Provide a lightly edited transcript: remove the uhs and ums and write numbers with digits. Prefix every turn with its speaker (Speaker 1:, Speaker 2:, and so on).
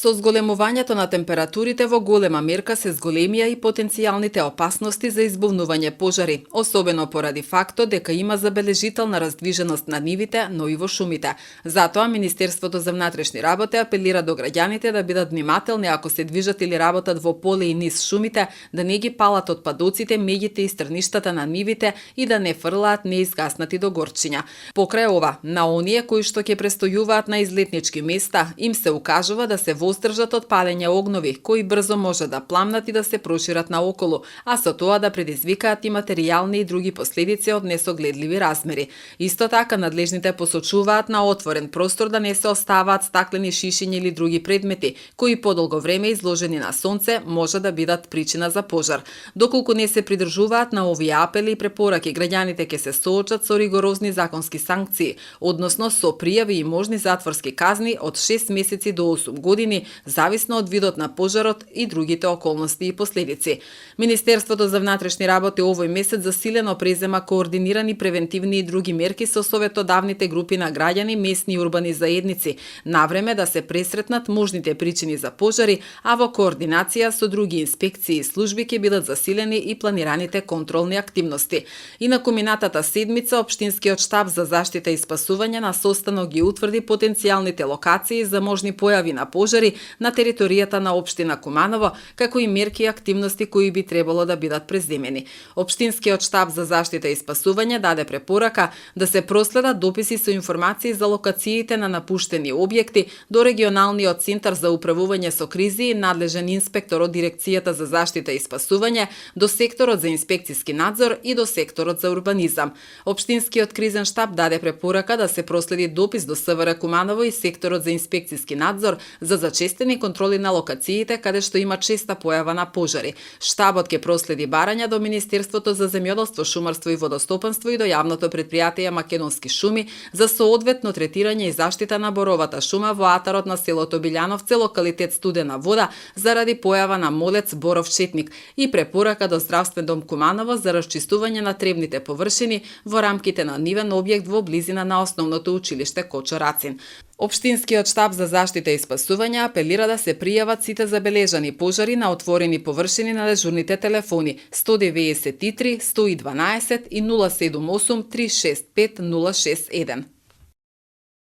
Speaker 1: Со зголемувањето на температурите во голема мерка се зголемија и потенцијалните опасности за избувнување пожари, особено поради фактот дека има забележителна раздвиженост на нивите, но и во шумите. Затоа Министерството за внатрешни работи апелира до граѓаните да бидат внимателни ако се движат или работат во поле и низ шумите, да не ги палат отпадоците, меѓите и страништата на нивите и да не фрлаат неизгаснати догорчиња. Покрај ова, на оние кои што ќе престојуваат на излетнички места, им се укажува да се воздржат од палење огнови, кои брзо може да пламнат и да се прошират наоколу, а со тоа да предизвикаат и материјални и други последици од несогледливи размери. Исто така, надлежните посочуваат на отворен простор да не се оставаат стаклени шишиња или други предмети, кои подолго време изложени на сонце може да бидат причина за пожар. Доколку не се придржуваат на овие апели и препораки, граѓаните ќе се соочат со ригорозни законски санкции, односно со пријави и можни затворски казни од 6 месеци до 8 години, зависно од видот на пожарот и другите околности и последици. Министерството за внатрешни работи овој месец засилено презема координирани превентивни и други мерки со советодавните групи на граѓани, местни и урбани заедници, навреме да се пресретнат можните причини за пожари, а во координација со други инспекции и служби ќе бидат засилени и планираните контролни активности. И на минатата седмица Општинскиот штаб за заштита и спасување на состанок ги утврди потенцијалните локации за можни појави на пожари на територијата на општина Куманово, како и мерки и активности кои би требало да бидат преземени. Општинскиот штаб за заштита и спасување даде препорака да се проследат дописи со информации за локациите на напуштени објекти до регионалниот центар за управување со кризи и надлежен инспектор од дирекцијата за заштита и спасување, до секторот за инспекциски надзор и до секторот за урбанизам. Општинскиот кризен штаб даде препорака да се проследи допис до СВР Куманово и секторот за инспекциски надзор за зачестени контроли на локациите каде што има честа појава на пожари. Штабот ќе проследи барања до Министерството за земјоделство, шумарство и водостопанство и до јавното предпријатие Македонски шуми за соодветно третирање и заштита на боровата шума во атарот на селото Билјановце, локалитет Студена вода, заради појава на молец боров четник и препорака до Здравствен дом Куманово за расчистување на тревните површини во рамките на нивен објект во близина на основното училиште Кочо Рацин. Општинскиот штаб за заштита и спасување апелира да се пријават сите забележани пожари на отворени површини на дежурните телефони 193 112 и 078 365 061.